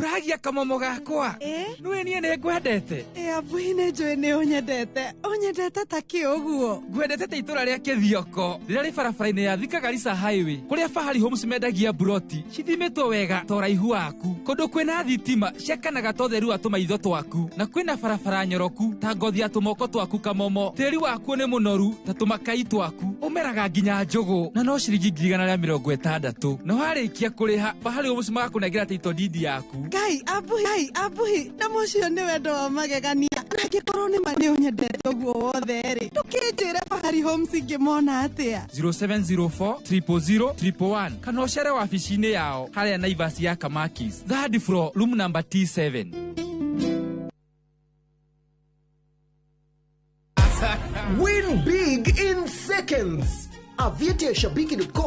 Ũragia kamomo gakwa. Ĩ? Nĩũĩ niĩ nĩ ngwendete. Ĩ Abuhi, nĩ njũĩ nĩ ũnyendete. Ũnyendete ta kĩ ũguo? Ngwendete ta itũra rĩa Kĩthioko rĩrĩa rĩ barabara-inĩ ya Thika Garissa Highway, kũrĩa Fahari Homes mendagia mburoti cithimĩtwo wega ta ũraihu waku, kũndũ kwĩna thitima ciakanaga ta ũtheru wa tũmaitho twaku, na kwĩna barabara nyoroku ta ngothi ya tũmoko twaku kamomo. Tĩri wakuo nĩ mũnoru ta tũmakai twaku, ũmeraga nginya njũgũ, na no ciringi 160,000, na warĩkia kũrĩha Fahari Homes magakũnengera title deed yaku. Ngai Abuhi, Ngai Abuhi, na mũcio nĩ wendo wa magegania. Na angĩkorwo nĩ ma nĩ ũnyendete ũguo wothe rĩ, ndũkĩnjĩre Fahari Homes ingĩmona atĩa? 0704 000 111, kana ũcere wabici-inĩ yao harĩa Naivas ya Kamakis, third floor, room number T7. Win big in seconds. Aviator Shabiki.com.